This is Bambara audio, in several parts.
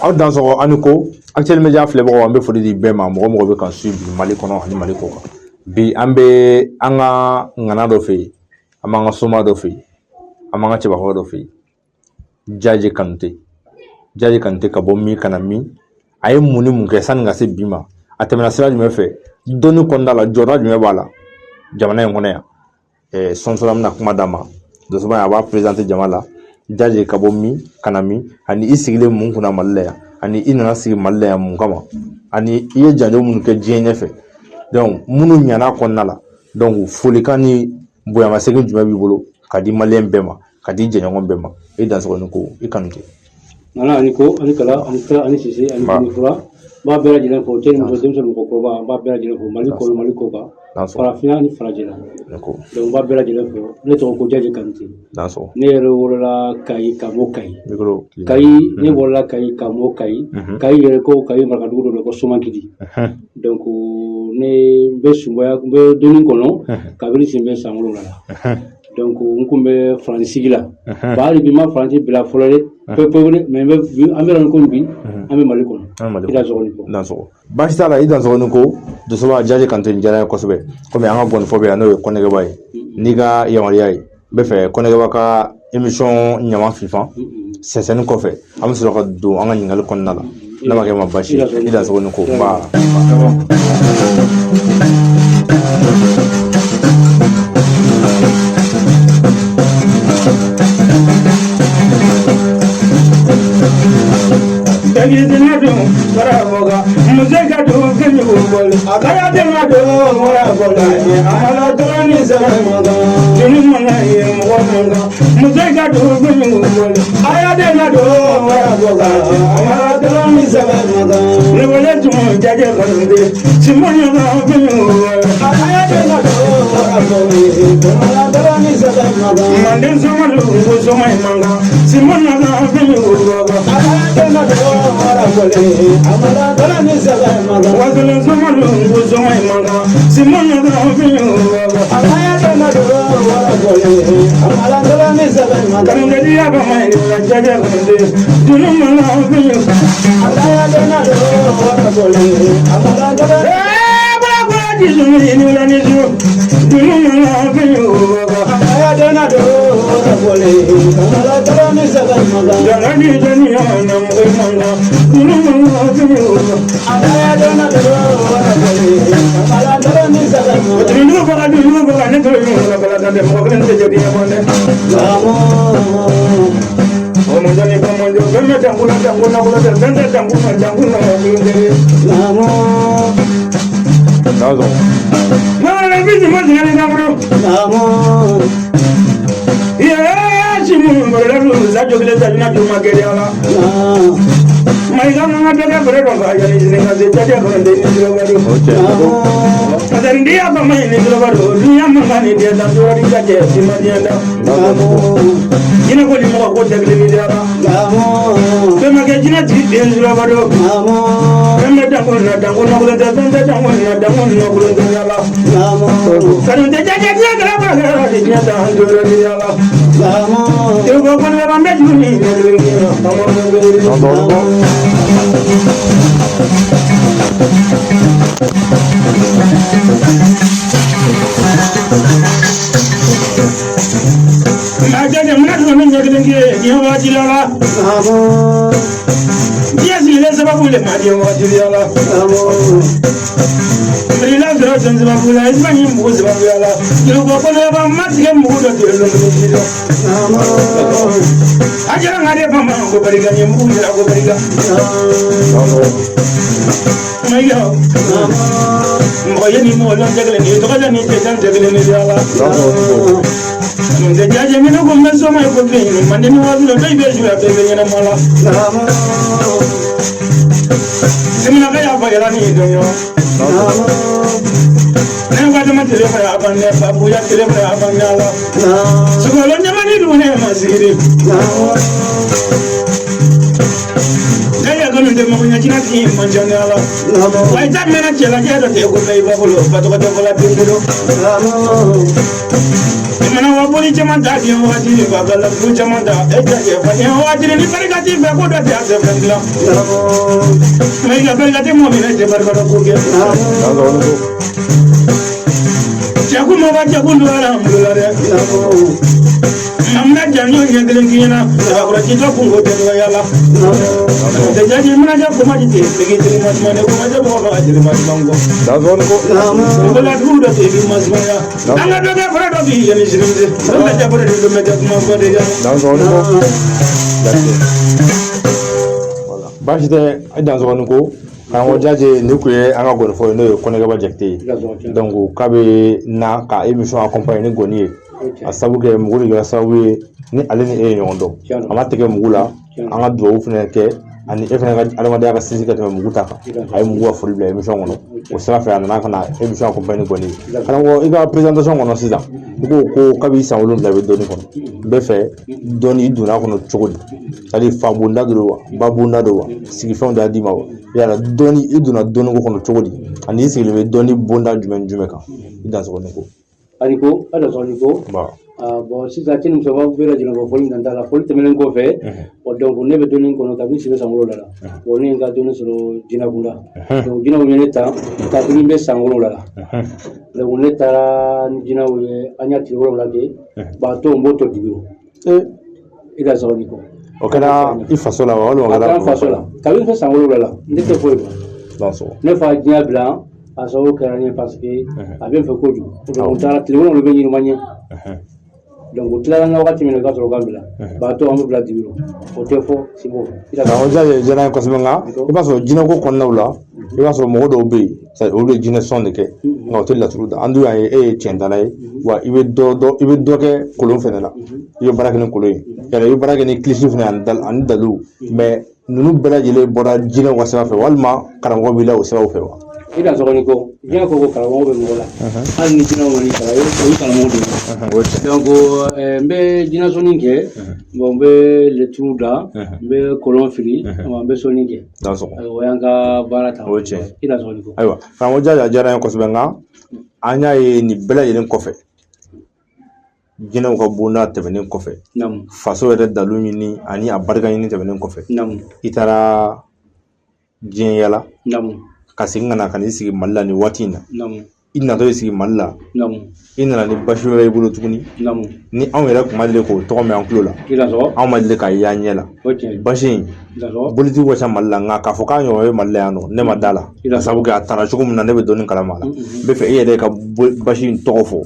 Aw dansɔgɔ ani ko Actuel Media filɛbagaw, an bɛ foli di bɛɛ ma, mɔgɔ mɔgɔ bɛ k'an suivre bi Mali kɔnɔ ani Mali kɔ kan. Bi an bɛ an ka ŋana dɔ fɛ yen, an b'an ka soma dɔ fɛ yen, an b'an ka cɛbakɔrɔ dɔ fɛ yen, Jaje Kanute. Jaje Kanute ka bɔ min ka na min, a ye mun ni mun kɛ sanni ka se bi ma, a tɛmɛna sira jumɛn fɛ, dɔnni kɔnɔna la, jɔda jumɛn b'a la jamana in kɔnɔ yan. Sɔnsɔn an bɛna kuma d'a ma, dɔsɔba a b'a présenter jama la. Jaje ka bɔ min ka na min, ani i sigilen mun kunna Mali la yan, ani i nana sigi Mali la yan mun kama, ani i ye janjo minnu kɛ diɲɛ ɲɛfɛ, donc minnu ɲana kɔnɔna la. Donc folikan ni bonyamasegin jumɛn b'i bolo ka di maliyɛn bɛɛ ma, ka di jɛɲɔgɔn bɛɛ ma? I dansɔgɔ ni ko, i Kanute. Nana ani ko ani kala ani sira ani sisi ani Ba. Ni fura n b'a bɛɛ lajɛlen fo, cɛ ni muso, denmisɛnnin, mɔgɔkɔrɔba, n b'a bɛɛ lajɛlen fo, Mali kɔnɔ, Mali kɔ kan, Dansɔgɔ. farafinna ni farajɛla. Ni ko. Donc n b'a bɛɛ lajɛlen fo. Ne tɔgɔ ko Jaje Kanute. Dansɔgɔ. Ne yɛrɛ wolola Kayi ka mɔ Kayi. Micro. Kayi, ne wolola Kayi ka mɔ Kayi. Kayi yɛrɛ, ko Kayi marakadugu dɔ bɛ ko Somankidi. Donc ne bɛ Sunbaya, n bɛ dɔnni kɔnɔ kabini sen bɛ san 7 la. Donc n kun bɛ Faransi sigi la. Ba hali bi n ma Faransi bila fɔlɔ dɛ, pewu pewu dɛ, mais n bɛ an bɛ yɔrɔ min komi bi, an bɛ Mali kɔnɔ. An bɛ Mali I dansɔgɔ ni ko. Dansɔgɔ, baasi t'a la. I dansɔgɔ ni ko, Dosoba Jaje Kanute, nin diyara n ye kosɛbɛ. Komi an ka gɔnifɔ bɛ yan, n'o ye Kɔnɛgɛba ye, n'i ka yamaruya ye, n bɛ fɛ Kɔnɛgɛba ka émission ɲama fifan sɛnsɛnni kɔfɛ, an bɛ sɔrɔ ka don an ka ɲininkali kɔnɔna la, n'a ma kɛ ma baasi ye. I dansɔgɔ ni ko, nba. Manden soma ko soma mankan simona wasolo soma ko soma mankan simona kanudeliya ba ma la jaje kanute dunu mana dunu mana jalani jani na mo manga dunu mana dunu baga dunu baga ne to yo la bala de mo kelen te jodi mo ne o mo jani ko mo jo bemme jangula jangula kula de bemme jangula jangula Dansɔgɔ. Ma la bisi mo jani na bro ye si mu mo la lu za jo kele za na jo ma gere ala Mayiga an ka dɔ kɛ bere dɔ fa yanni sini ka se jajɛ kɔnɔ den ni tuloma don. O cɛ. Parce que n'i y'a faamu ni tuloma don, dunuya man kan ni den da tora ni jajɛ si ma diɲɛ da. Jinɛ ko ni mɔgɔ ko tɛ kelen ni diyara. Bɛnbakɛ jinɛ tigi den tuloma don. Fɛn bɛ danko na danko nɔgɔlen tɛ, fɛn tɛ danko na danko nɔgɔlen tɛ yala. Kanu tɛ jajɛ diɲɛ kɛlɛ ba kɛra di diɲɛ da an tora ni yala. Ko kɔni bɛ bɛ juru ni ɲɛ kelen kelen na, an ma fɛn kelen. Dansɔgɔ ni ko. Nka jajɛ mana tuma min ɲɛ kelen kɛ diɲɛ waati la la. Diɲɛ sigilen sababu le ma diɲɛ waati la la. Mirila sɔrɔ fɛn sababu la, Espagne mugu sababu la. Juruko kɔnɔ ma tigɛ mugu dɔ tigɛ lɔn ji dɔn. A jara nka de fama ko barika ɲɛ mugu jira ko barika. Dansɔgɔ. Mayiga mɔgɔ ye ni mɔgɔ lɔn tɛ kelen ye, tɔgɔ ni cɛ jan tɛ kelen ye ala. Dansɔgɔ ni ko. Tɛ jaje minnu ko n bɛ soma ye ko fɛn ye, manden ni waati la dɔ bɛ suya bɛɛ bɛ ɲɛnama la. Seminaka y'a fɔ yɛlɛ ni dɔnyɔ. Ne ka dama tele fɛ a ban ne fa buya tele fɛ a ban ne la. Sogolo ɲamani dun ne ma sigiri. Ne yɛ kanu tɛ mɔgɔ ɲɛ jinɛ tigi man ca ne la. Wa i ta mɛnna cɛlajɛ dɔ tɛ ko bɛɛ i ba bolo ba tɔgɔ tɛ fɔla den bolo. I mana wa boli caman ta diɲɛ wagati ni ba ka laturu caman ta e jajɛ fa diɲɛ wagati ni barika t'i fɛ ko dɔ tɛ a tɛ fɛn dilan. Mɛ i ka barika tɛ mɔgɔ min na i tɛ barika dɔn ko kɛ. Dansɔgɔ ni ko. Cɛkun ma ba cɛkun don ala bolo la dɛ. An bɛna janjo ɲɛ kelen k'i ɲɛna sabakɔrɔ jitɔ kun ko tɛ nɔgɔya la. Tɛ jaji mana kɛ kuma di ten sigi jeli ma suma ne kuma tɛ mɔgɔ faga jeli ma suma kɔ. Dansɔgɔ ni ko. Ko la dugu dɔ tɛ i b'i masumaya. An ka dɔ kɛ fura dɔ b'i yɛlɛ sini se. Dɔ bɛ jɛ fura de dɔ bɛ jɛ kuma fɔ de ya. Dansɔgɔ ni ko. Voilà. Baasi tɛ, i dansɔgɔ ni ko. Karamɔgɔ Jaje, nin kun ye an ka gɔnifɔ ye, n'o ye Kɔnɛkɛba Jakite ye. Donc k'a bɛ na ka émission accompagner ni gɔni ye. A sababu kɛ mugu de kɛra sababu ye ni ale ni e ye ɲɔgɔn dɔn. A ma tigɛ mugu la, an ka dugawu fana kɛ ani e fana ka adamadenya ka sinsin ka tɛmɛ mugu ta kan. A ye mugu ka foli bila émission kɔnɔ. O sira fɛ a nana ka na émission accompagner ni gɔni ye. Karamɔgɔ, i ka présentation kɔnɔ sisan, i ko ko kabi san 7 i bɛ dɔnni kɔnɔ. N bɛ fɛ dɔnni, i donna a kɔnɔ cogo di? C'est à dire fa bonda don wa, ba bonda don wa, sigifɛnw de y'a d'i ma wa? Yala dɔnni, i donna dɔnniko kɔnɔ cogo di? Ani i sigilen bɛ dɔnni bonda jumɛn ni jumɛn kan? I dansɔgɔ ni ko. Ani ko a dansɔgɔ ni ko. Ba. Bon sisan cɛ ni muso bɛɛ lajɛlen ko foli dan t'a la, foli tɛmɛnen kɔfɛ, bon donc ne bɛ dɔnni kɔnɔ kabini si bɛ san 7 la. Bon ne ye n ka dɔnni sɔrɔ jinɛ kunda. Donc jinɛw ye ne ta kabini n bɛ san 7 la. Donc ne taara ni jinɛw ye, an y'a tile 7 kɛ, ba to n b'o tɔ dibi o. I ka sɔrɔ ni ko. O kɛra i faso la wa, walima o A kɛra kɛra n faso la. Kabini n bɛ san 7 la, ne tɛ foyi dɔn. Dansɔgɔ. Ne fa diɲɛ bila a sababu kɛra ne ye parce que a bɛ n fɛ kojugu. Donc n taara tile 7 bɛ ɲini ma ɲɛ. Donc u tilara n ka wagati min na, i ka sɔrɔ k'an bila. Ba to an bɛ bila dibi rɔ. O tɛ fɔ sibo. Karamɔgɔ Jaje, diyara n ye kosɛbɛ, nka i b'a sɔrɔ jinɛko kɔnɔnaw la, i b'a sɔrɔ mɔgɔ dɔw bɛ yen, olu bɛ jinɛ sɔn de kɛ, nka o tɛ laturu da. An dun y'a ye e ye tiɲɛdala ye, wa i bɛ dɔ i bɛ dɔ kɛ kolon fɛnɛ la, i bɛ baara kɛ ni kolon ye, yala i bɛ baara kɛ ni kilisi fɛnɛ ani dalu, mais ninnu bɛɛ lajɛlen bɔra jinɛw ka sira fɛ walima karamɔgɔ b'i la o siraw fɛ wa? I ka sɔgɔli ko diɲɛ ko ko karamɔgɔ bɛ mɔgɔ la, hali ni jinɛw ma n'i kalan, o ye karamɔgɔ de ye. Donc n bɛ jinɛ sɔnni kɛ, bon n bɛ laturu da, n bɛ kɔlɔn fili, n bɛ sɔnni kɛ. O y'an ka baara ta. O ye tiɲɛ. I ka sɔgɔli ko. Ayiwa, karamɔgɔ Jaje, a diyara n ye kosɛbɛ, nka an y'a ye nin bɛɛ lajɛlen kɔfɛ, jinɛw ka bonda tɛmɛnen kɔfɛ, faso yɛrɛ dalu ɲini ani a barika ɲini tɛmɛnen kɔfɛ, i taara diɲɛ yala ka segin ka na ka n'i sigi Mali la nin waati in na. I natɔ i sigi Mali la, i nana ni basi wɛrɛ y'i bolo tuguni ni anw yɛrɛ kun ma deli k'o tɔgɔ mɛn an tulo la, anw ma deli k'a ye an ɲɛ la. Basi in bolitigiw ka ca Mali la, nka k'a fɔ k'a ɲɔgɔn bɛ Mali la yan nɔ, ne ma da la, ka sababu kɛ a taara cogo min na, ne bɛ dɔɔnin kalama a la. N bɛ fɛ e yɛrɛ ka basi in tɔgɔ fɔ,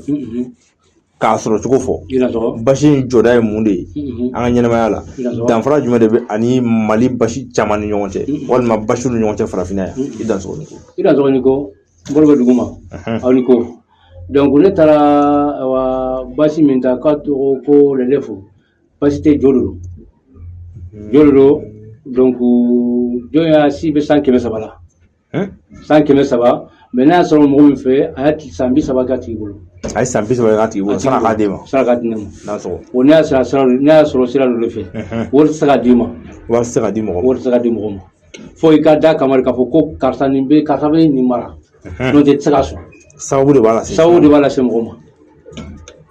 k'a sɔrɔ cogo fɔ, basi in jɔda ye mun de ye an ka ɲɛnɛmaya la, danfara jumɛn de bɛ ani Mali basi caman ni ɲɔgɔn cɛ, walima basiw ni ɲɔgɔn cɛ farafinna yan? I dansɔgɔ ni ko. I dansɔgɔ ni ko, n bolo bɛ dugu ma aw ni ko. Donc ne taara wa basi min ta k'a tɔgɔ ko lɛlɛfo, basi tɛ, jo de don, jo de don. Donc jɔn y'a si bɛ san 300 la. San 300, mais n'a y'a sɔrɔ mɔgɔ min fɛ, a y'a san 30 k'a tigi bolo. A ye san 30 k'a tigi bolo san'a k'a d'e ma. San'a k'a di ne ma. Dansɔgɔ. O ne y'a sɔrɔ sira, ne y'a sɔrɔ sira dɔ de fɛ, wari tɛ se ka d'i ma. Wari tɛ se ka di mɔgɔ ma. Wari tɛ se ka di mɔgɔ ma fo i ka da kama k'a fɔ ko karisa nin bɛ, karisa bɛ nin mara, n'o tɛ i tɛ se k'a sɔrɔ. Sababu de b'a lase. Sababu de b'a lase mɔgɔ ma.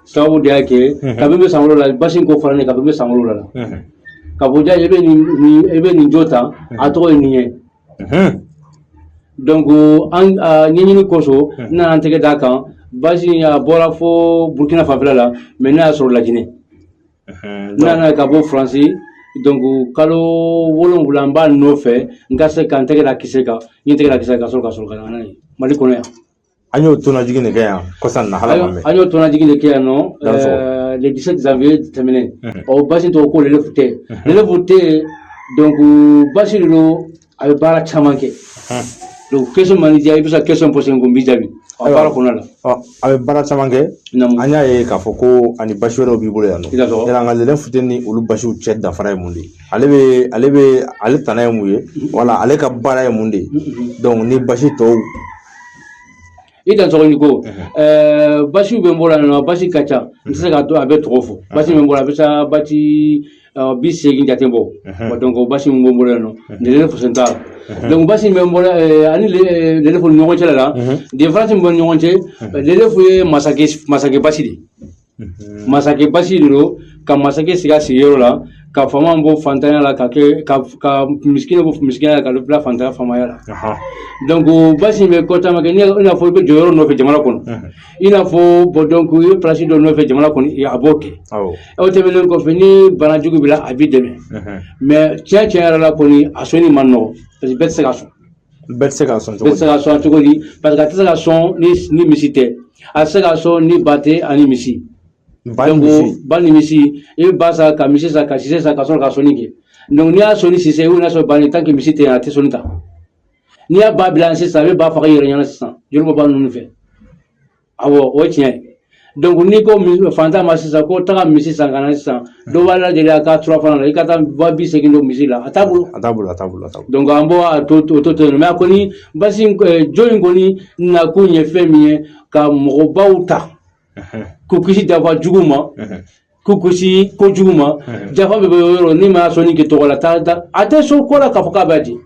Sababu de y'a kɛ kabini bɛ san 7 la, basi in ko fɔra ne ye kabini bɛ san 7 la. K'a fɔ ja i bɛ nin, i bɛ nin jo ta, a tɔgɔ ye nin ye. Donc an ɲɛɲini kosɔn, n nana n tɛgɛ d'a kan. Basi in a bɔra fo Burukina fanfɛla la, mais ne y'a sɔrɔ Lajinɛ. N nana ka bɔ Faransi, donc kalo 7 n b'a nɔfɛ, n ka se ka n tɛgɛ da kisɛ kan. N ye n tɛgɛ da kisɛ kan ka sɔrɔ ka na n'a ye Mali kɔnɔ yan. An y'o tonnajigin de kɛ yan kɔsa in na, hala ma mɛn. An y'o tonnajigin de kɛ yan nɔ le 17 janvier tɛmɛnen. Ɔ, basi tɔgɔ ko lele fute, lele fute. Donc basi de don, a bɛ baara caman kɛ. Donc question man di diya, i bɛ se ka question poser n kun, n b'i jaabi a baara kɔnɔna la. Ɔ, a bɛ baara caman kɛ. An y'a ye k'a fɔ ko ani basi wɛrɛw b'i bolo yan nɔ. Yala nka lɛlɛ futeni ni olu basiw cɛ danfara ye mun de ye? Ale bɛ ale tana ye mun ye, wala ale ka baara ye mun de ye? Donc ni basi tɔw. I dan sɔgɔ ko basiw bɛ n bolo yan nɔ, basi ka ca, n tɛ se ka a bɛɛ tɔgɔ fɔ. Basi min bolo, a bɛ se basi 80 jate bɔ. Donc basi min bɛ n bolo yan nɔ, lele fɔsɛn t'a la. Donc basi min bɛ n bolo ani lele fo ni ɲɔgɔn cɛ la, différence min bɛ ni ɲɔgɔn cɛ, lele fo ye masakɛ basi de ye. Masakɛ basi de don, ka masakɛ sigi a sigiyɔrɔ la, ka faama bɔ fantanya la, ka kɛ ka misikina bɔ misikinya la, ka bila fantanya faamaya la. Donc basi in bɛ ko caman kɛ, i n'a fɔ i bɛ jɔyɔrɔ nɔfɛ jamana kɔnɔ, i n'a fɔ bon, donc i bɛ place dɔ nɔfɛ jamana kɔnɔ, a b'o kɛ. O tɛmɛnen kɔfɛ, ni bana jugu b'i la, a b'i dɛmɛ. Mais tiɲɛ tiɲɛ yɛrɛ la kɔni, a sɔnni man nɔgɔn, parce que bɛɛ tɛ se ka sɔn. Bɛɛ tɛ se ka sɔn cogo Bɛɛ tɛ se ka sɔn cogo di? Parce que a tɛ se ka sɔn ni misi tɛ, a tɛ se ka sɔn ni ba tɛ ani misi. Ba ni misi. Ba ni misi, i bɛ ba san, ka misi san, ka sise san, ka sɔrɔ ka sɔnni kɛ. Donc n'i y'a sɔn ni sise, i n'a sɔrɔ ba ni, tant que misi tɛ yen, a tɛ sɔnni ta. N'i y'a ba bila sisan, a bɛ ba faga i yɛrɛ ɲɛna sisan, joli bɛ ba ninnu fɛ. Awɔ, o ye tiɲɛ ye. Donc n'i ko fantan ma sisan ko taga misi san ka na sisan, dɔ b'a lajɛ a ka tura fana la, i ka taa 80 000 don misi la, a t'a bolo. A t'a bolo, a t'a bolo, a t'a bolo. Donc an b'o a to o to yen. Mais a kɔni basi jo in kɔni nakun ye fɛn min ye, ka mɔgɔbaw ta k'u kisi dafa jugu ma, k'u kisi kojugu ma. Jafa bɛ bɔ yɔrɔ ni ma sɔnni kɛ tɔgɔ la, taa a tɛ sɔn ko la k'a fɔ k'a b'a di.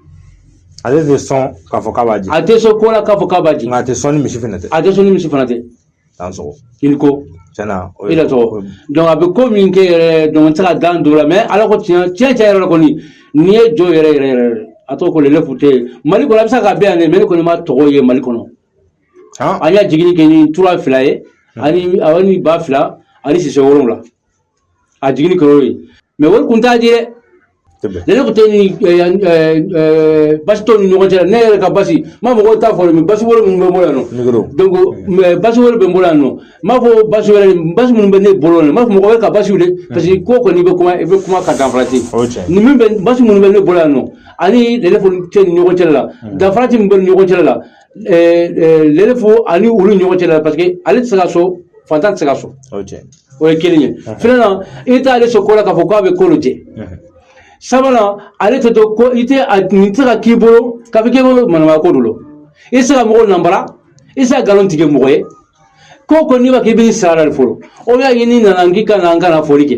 Ale tɛ sɔn k'a fɔ k'a b'a di. A tɛ sɔn ko la k'a fɔ k'a b'a di. Nka a tɛ sɔn ni misi fana tɛ. A tɛ sɔn ni misi fana tɛ. T'an sɔgɔ. I ni ko. Tiɲɛna. I la tɔgɔ. Donc a bɛ ko min kɛ yɛrɛ, donc n tɛ se ka dan don o la. Mais ala ko tiɲɛ, tiɲɛ tiɲɛ yɛrɛ la kɔni, n'i ye jɔ yɛrɛ yɛrɛ yɛrɛ, a tɔgɔ ko lele fute Mali kɔnɔ, a bɛ se ka bɛn yan dɛ, mais ne kɔni ma tɔgɔ ye Mali kɔnɔ. An y'a jiginni kɛ ni tura 2 ye, ani ba 2 ani sise 7. A jiginni kɛra o ye, mais wari kun t'a di dɛ. Lele kun tɛ ni basi tɔw ni ɲɔgɔn cɛ la. Ne yɛrɛ ka basi, n ma mɔgɔw t'a fɔ, mais basi wɛrɛ minnu bɛ n bolo yan nɔ, donc basi wɛrɛ bɛ n bolo yan nɔ, n m'a fɔ basi wɛrɛ, basi minnu bɛ ne bolo yan nɔ, n m'a fɔ mɔgɔ wɛrɛ ka basiw dɛ, parce que ko kɔni i bɛ kuma, i bɛ kuma ka danfara ten. Ni min bɛ basi minnu bɛ ne bolo yan nɔ ani lele fo cɛ ni ɲɔgɔn cɛ la, danfara ti min bɛ ni ɲɔgɔn cɛ la, lele fo ani olu ni ɲɔgɔn cɛ la, parce que ale tɛ se ka sɔn, fantan tɛ se ka sɔn. O ye kelen ye. Filanan, i t'ale sɔn ko la k'a fɔ k'a bɛ ko dɔ jɛ. Sabanan, ale tɛ to ko i tɛ a nin tɛ se ka k'i bolo k'a fɔ k'i bolo manamana ko dɔ la. I tɛ se ka mɔgɔw nanbara, i tɛ se ka nkalon tigɛ mɔgɔ ye. Ko ko n'i b'a kɛ, i bɛ sara de fɔlɔ. O y'a ye n'i nana k'i ka na, an kana foli kɛ.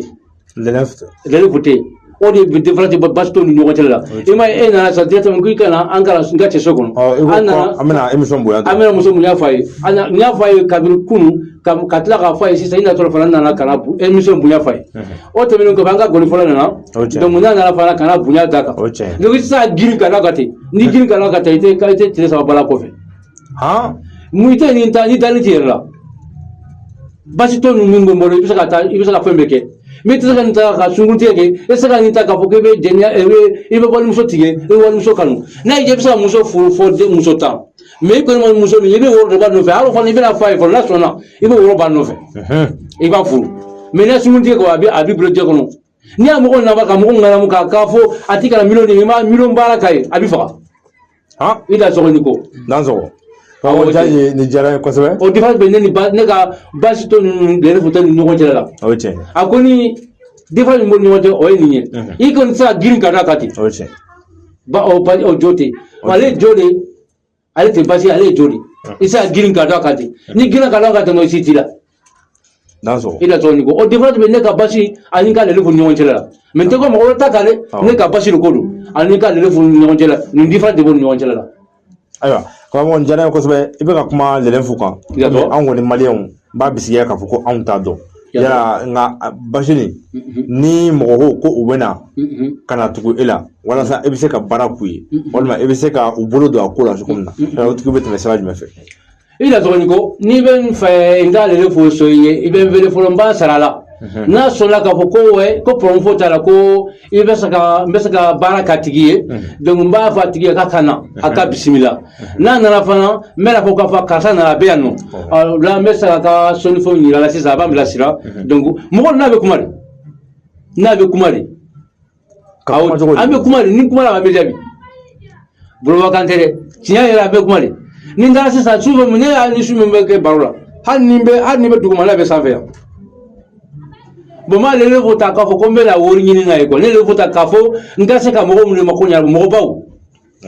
Lɛlɛ fute, o de bɛ différence bɔ basi t'o ni ɲɔgɔn cɛ la. I ma ye, e nana sisan directement k'i ka na an kana n ka cɛ so kɔnɔ. An nana, an bɛna émission bonya. An bɛna muso mun y'a fɔ a ye, n y'a fɔ a ye kabini kunun, ka tila k'a fɔ a ye sisan, i natɔ fana nana ka na émission bonya fɔ a ye. O tɛmɛnen kɔfɛ, an ka gɔni fɔlɔ nana, donc n'a nana fana ka na bonya d'a kan. Donc i tɛ se ka girin ka n'a kan ten. N'i girin ka n'a kan ten, i tɛ tile 3 bala kɔfɛ. Mun i tɛ nin ta ni dalen t'i yɛrɛ la. Basi tɔ ninnu min bɛ n bolo, i bɛ se ka taa, i bɛ se ka fɛn bɛɛ kɛ, mais i tɛ se ka nin ta ka sunkurutigɛ kɛ, i tɛ se ka nin ta k'a fɔ k'i bɛ jɛnɛya, i bɛ walimuso tigɛ, i bɛ walimuso kanu. N'a y'i diya, i bɛ se ka muso furu fo den muso 10, mais i kɔni ma muso min, i bɛ woro de b'a nɔfɛ. Hali o fana, i bɛna f'a ye fɔlɔ, n'a sɔnna, i bɛ woro b'a nɔfɛ, i b'a furu. Mais n'a sunkurutigɛ kɔ, a b'i bolo jɛ kɔnɔ. N'i y'a mɔgɔ nafa ka mɔgɔ ŋanamu k'a fɔ a ti kana miliyɔn i ma miliyɔn baara k'a ye, a b'i faga. I da sɔgɔ ni ko. Dan sɔgɔ. Awɔ, Jaji, nin diyara n ye kosɛbɛ. O différence bɛ ne ni ba ne ka basi tɔ ninnu, lɛrɛ futa ni ɲɔgɔn cɛ la. O ye tiɲɛ ye. A ko ni Différence min b'u ni ɲɔgɔn cɛ, o ye nin ye. I kɔni tɛ se ka girin ka d'a kan ten. O ye tiɲɛ. Ba o ba o jo ten, ale ye jo de, ale tɛ basi, ale ye jo de. I tɛ se ka girin ka d'a kan ten. Ni girin ka d'a kan ten, i si t'i la. Dansɔgɔ. I la tɔgɔ ni ko o différence bɛ ne ka basi ani n ka lelefu ni ɲɔgɔn cɛ la. Mais n tɛ ko mɔgɔ wɛrɛ ta kan dɛ, ne ka basi de ko don ani n ka lelefu ni ɲɔgɔn cɛ la. Nin différence de b'u ni ɲɔgɔn cɛ la. Ayiwa karamɔgɔ, nin diyara n ye kosɛbɛ. I bɛ ka kuma lɛlɛnfu kan. Anw kɔni maliyɛnw b'a bisigiya k'a fɔ ko anw t'a dɔn yala. Nka basi nin, ni mɔgɔ ko ko u bɛ na ka na tugu e la walasa e bɛ se ka baara k'u ye, walima e bɛ se ka u bolo don a ko la cogo min na, yala o tigi bɛ tɛmɛ sira jumɛn fɛ? I la tɔgɔ ko n'i bɛ n fɛ n ka lelefu so i ye, i bɛ n wele fɔlɔ, n b'a sara la. N'a sɔrɔla k'a fɔ ko wɛ, ko problème foyi t'a la, ko i bɛ se ka n bɛ se ka baara k'a tigi ye, donc n b'a fɔ a tigi ye k'a ka na, a ka bisimila. N'a nana fana, n bɛna fɔ k'a fɔ karisa nana, a bɛ yan nɔ la, n bɛ se k'a ka sɔnnifɛnw yira la sisan, a b'an bilasira. Donc mɔgɔ n'a bɛ kuma de, n'a bɛ kuma de, an bɛ kuma de. Ni kuma la, an bɛ jaabi. Bolobakan tɛ dɛ, tiɲɛ yɛrɛ, a bɛ kuma de. Ni n taara sisan su fɛ, ne y'a ni su min bɛ kɛ baro la, hali ni bɛ duguma, n'a bɛ sanfɛ yan. Bon, n b'ale lelefu ta k'a fɔ ko n bɛna wari ɲini n'a ye quoi. Ne lelefu ta k'a fɔ n ka se ka mɔgɔw minnu mako ɲɛnabɔ, mɔgɔbaw,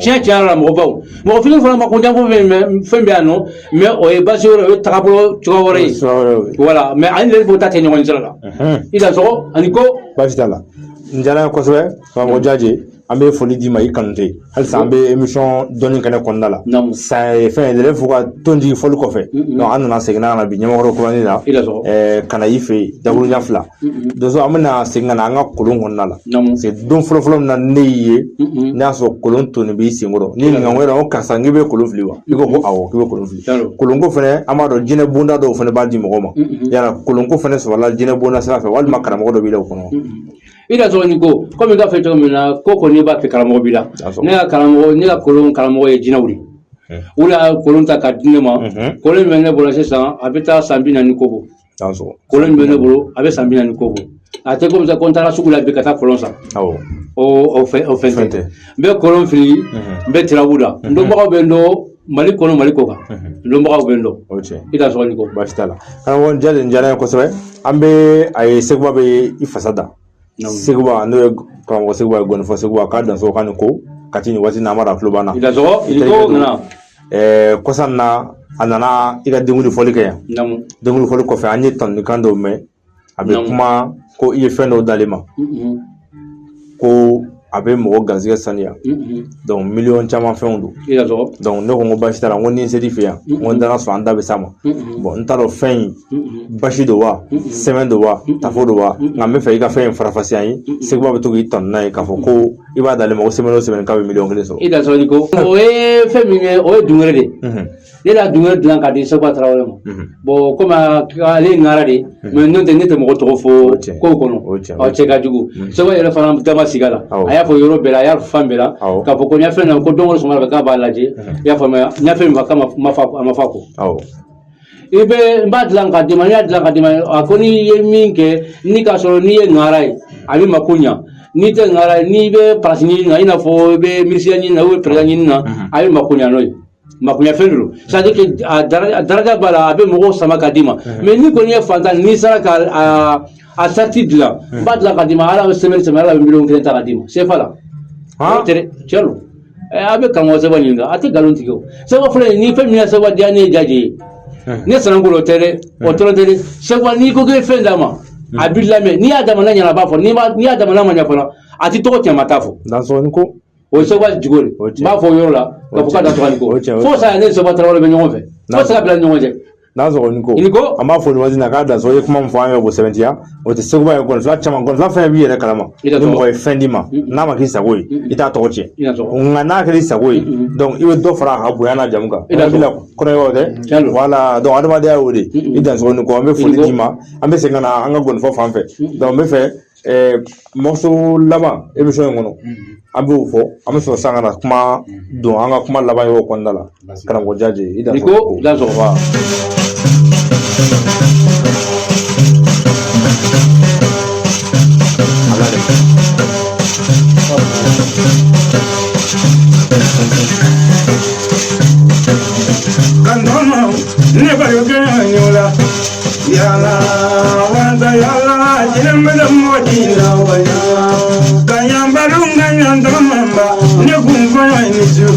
tiɲɛ tiɲɛ yɛrɛ la, mɔgɔbaw, mɔgɔ fitinin fana mako ɲɛnabɔ fɛn bɛ yan nɔ, mais o ye basi wɛrɛ, o ye tagabolo cogoya wɛrɛ ye, voilà. Mais ani lelefu ta tɛ ɲɔgɔn sira la. I ka sɔgɔ ani ko. Baasi t'a la, n diyara n ye kosɛbɛ karamɔgɔ Jaje. An bɛ foli d'i ma, i kanu tɛ. Halisa an bɛ émission dɔnni kɛnɛ kɔnɔna la. San fɛn lɛlɛfu ka tɔn jigin fɔli kɔfɛ, donc an nana segin ka na bi Ɲamakɔrɔ kurani la ka na i fɛ yen dakuruɲa fila. Donso, an bɛna segin ka na an ka kolon kɔnɔna la. Parce que don fɔlɔ-fɔlɔ min na ne y'i ye, ne y'a sɔrɔ kolon toni b'i senkɔrɔ. N'i ɲininka ko yɛrɛ ko karisa, k'i bɛ kolon fili wa? I ko ko awɔ, k'i bɛ kolon fili. Kolonko fɛnɛ, an b'a dɔn jinɛ bonda dɔw fɛnɛ b'a di mɔgɔ ma. Yala kolonko fɛnɛ sɔrɔla jinɛ bonda sira fɛ, walima karamɔgɔ dɔ b'i la o kɔnɔ? I ka sɔrɔ ni ko komi i ka fɛ cogo min na, ko kɔni b'a kɛ karamɔgɔ b'i la. Ne ka karamɔgɔ, ne ka kolon karamɔgɔ ye jinɛw de. U y'a kolon ta ka di ne ma. Kolon min bɛ ne bolo sisan, a bɛ taa san 40 ko bɔ. Kolon min bɛ ne bolo, a bɛ san 40 ko bɔ. A tɛ komi ko n taara sugu la bi ka taa kolon san. O fɛn tɛ. N bɛ kolon fili, n bɛ tirabu da. N dɔnbagaw bɛ n dɔn Mali kɔnɔ, Mali kɔ kan. N dɔnbagaw bɛ n dɔn. I ka sɔrɔ ni ko. Baasi t'a la karamɔgɔ Jaje, nin diyara n ye kosɛbɛ. An bɛ a ye Seguba bɛ i fasa da. Seguba, n'o ye karamɔgɔ Seguba ye, gɔnifɔ Seguba, k'a danso k'a ni ko Kati nin waati n'a ma a tulo banna. I ka sɔrɔ i ko nana. Kɔsa in na, a nana i ka denkuli fɔli kɛ yan. Denkuli fɔli kɔfɛ, an ye tanunikan dɔw mɛn. A bɛ kuma ko i ye fɛn dɔw d'ale ma, ko a bɛ mɔgɔ garisɛgɛ saniya, donc miliyɔn caman fɛnw don. Donc ne ko n ko baasi t'a la, n ko ni n ser'i fɛ yan, n ko n taara sɔrɔ an da bɛ s'a ma. Bon, n t'a dɔn fɛn in basi don wa, sɛmɛn don wa, tafo don wa, nka n bɛ fɛ i ka fɛn in farafasiya n ye. Seguba bɛ to k'i tanu n'a ye k'a fɔ ko i b'a d'ale ma ko semaine o semaine k'a bɛ miliyɔn 1 sɔrɔ. I da sɔrɔ ni ko o ye fɛn min ye, o ye dungɛrɛ de ye. Ne la dungɛrɛ dilan ka di Seguba Tarawele ma. Bon, komi ale ye ŋara de, mais n'o tɛ ne tɛ mɔgɔ tɔgɔ fɔ kow kɔnɔ, o cɛ ka jugu. Seguba yɛrɛ fana da ma sigi a la. A y'a fɔ yɔrɔ bɛɛ la, a y'a fɔ fan bɛɛ la k'a fɔ ko n y'a fɛn na, ko don o sɔgɔma fɛ k'a b'a lajɛ. I y'a faamuya, n y'a fɛn min fɔ k'a ma fɔ, a ma fɔ a kɔ. I bɛ n b'a dilan ka d'i ma, n'i y'a dilan ka d'i ma, a ko n'i ye min kɛ, ni k'a sɔrɔ n'i ye ŋara ye, a bɛ mako ɲa. N'i tɛ ŋara ye, n'i bɛ parasi ɲini na, i n'a fɔ i bɛ minisiriya ɲini na, ou président ɲini na, a bɛ mako ɲa n'o ye. Makoɲa fɛn de don, c'est à dire que a daraja b'a la, a bɛ mɔgɔw sama ka d'i ma. Mais n'i kɔni ye fantan, n'i sera ka a sarati dilan, n b'a dilan ka d'i ma, ala bɛ semaine semaine, ala bɛ miliyɔn 1 ta ka d'i ma CFA la. O tɛ dɛ, tiɲɛ don. A bɛ karamɔgɔ Seba ɲininka, a tɛ nkalon tigɛ. O Seba filɛ, ni fɛn min ye Seba diya ne ye, Jaje ye ne sanankolo tɛ dɛ, o tɔrɔ tɛ dɛ. Seba, n'i ko k'i bɛ fɛn d'a ma, a b'i lamɛn. N'i y'a d'a ma n'a ɲɛna, a b'a fɔ. N'i y'a d'a ma n'a ma ɲɛ fana, a tɛ tɔgɔ tiɲɛ ma t'a fɔ. Dansɔgɔni ko. O ye Seba jogo de. N b'a fɔ o yɔrɔ la k'a fɔ k'a da tɔgɔ ni ko fo saya, ne ni Seba Tarawele bɛ ɲɔgɔn fɛ fo saya bila ni ɲɔgɔn cɛ. Dansɔgɔni ko. I ko. An b'a fɔ nin waati in na k'a dansɔgɔ. I ye kuma min fɔ an ye, o sɛbɛntiya o tɛ Seguba ye. Gɔnifila caman, gɔnifila fɛn b'i yɛrɛ kalama. Ni mɔgɔ ye fɛn d'i ma n'a ma k'i sago ye, i t'a tɔgɔ tiɲɛ. Nka n'a kɛra i sago ye, donc i bɛ dɔ fara a ka bonya n'a jamu kan. I la kɔnɔyɔrɔ tɛ, voilà. Donc adamadenya y'o de. I dansɔgɔni ko, an bɛ foli d'i ma. An bɛ segin ka na an ka gɔnifɔ fan fɛ. Donc n bɛ fɛ morceau laban émission in kɔnɔ, an b'o fɔ, an bɛ sɔrɔ sisan ka na kuma don an ka kuma laban yɔrɔ kɔnɔna la. Karamɔgɔ Jaje, i dansɔgɔ. Dansɔgɔ. Kantɔma ne baro kɛ ɲɔ la yala wata yala jinɛ bɛ mɔgɔ di la wa ka yan baro ka yan tɔmɔ ba ne kun kɔnɔ ni su.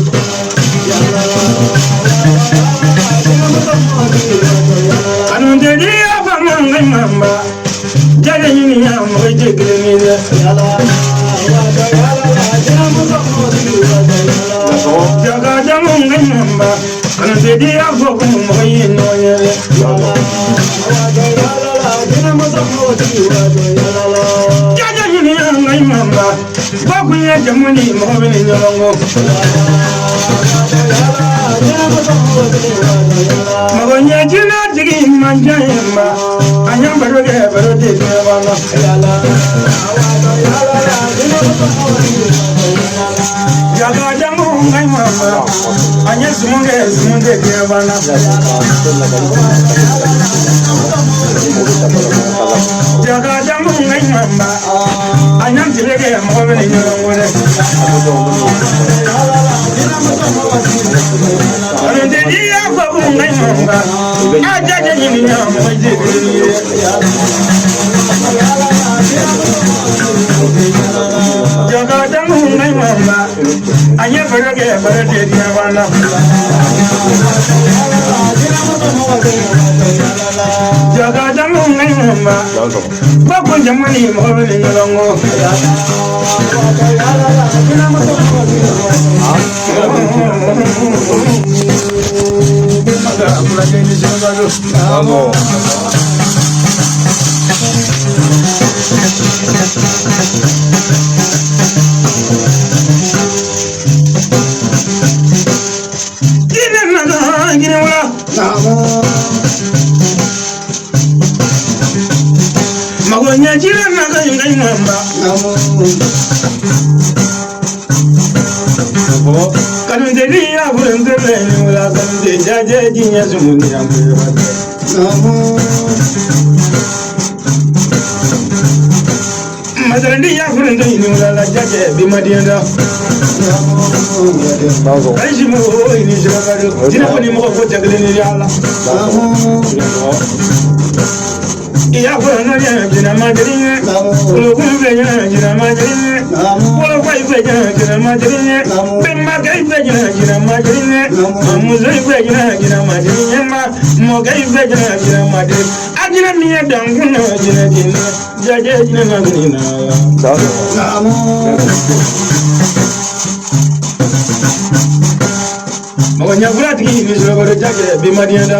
Kanutɛ ya fama ngai mamba jale ɲini ya mɔgɔ jɛ kelen ye dɛ. Jaga jamu ngai mamba kanutɛ ya fɔ ko mɔgɔ ye ɲɔgɔn ye dɛ. Jaja ɲini ya ngai mamba ba kun ye jamu ni mɔgɔ bɛ ni ɲɔgɔn kɔ. Mɔgɔ ɲɛ jinɛ jigi man ca ye ma a ɲɛ baro kɛ baro tɛ diɲɛ kɔnɔ. Jaga jamu ngai mamba a ɲɛ sumun kɛ sumun tɛ diɲɛ kɔnɔ. Jaga jamu ngai mamba a ɲɛ tile kɛ mɔgɔ bɛ ni ɲɔgɔn kɔ dɛ. Kanutɛ ya fɔ ko ngai mamba a jaja ɲini ya mɔgɔ jɛ kelen ye. Jaga jamu ngai mamba a ɲɛ baro kɛ baro tɛ diɲɛ kɔnɔ. Jaga jamu ngai mamba ba kun jamu ni mɔgɔ bɛ ni ɲɔgɔn kɔ. Jinɛ nana jinɛ wula. Mago ɲɛ jinɛ nana ngai mamba. Kanutɛ ya furu ntɛlɛ ni wula kanutɛ jajɛ diɲɛ sumu ni an bɛ wa. Masalandi ya furu ntɛ ni wula la jajɛ bi ma diɲɛ da. Ayi mo ni sirabado jinɛ ko ni mɔgɔ ko cɛ kelen ni ala. Iya fɔ n'o ye jinɛ ma jeli ye kolokun fɛ ɲɛ jinɛ ma jeli ye kolofa fɛ ɲɛ jinɛ ma jeli ye bɛnbakɛ fɛ ɲɛ jinɛ ma jeli ye muso fɛ ɲɛ jinɛ ma jeli ye ma mɔkɛ fɛ ɲɛ jinɛ ma jeli a jinɛ min ye dankun na jinɛ jinɛ jajɛ jinɛ na jinɛ na. Mɔgɔ ɲɛfura tigi ni sirabado jajɛ bi ma diɲɛ da.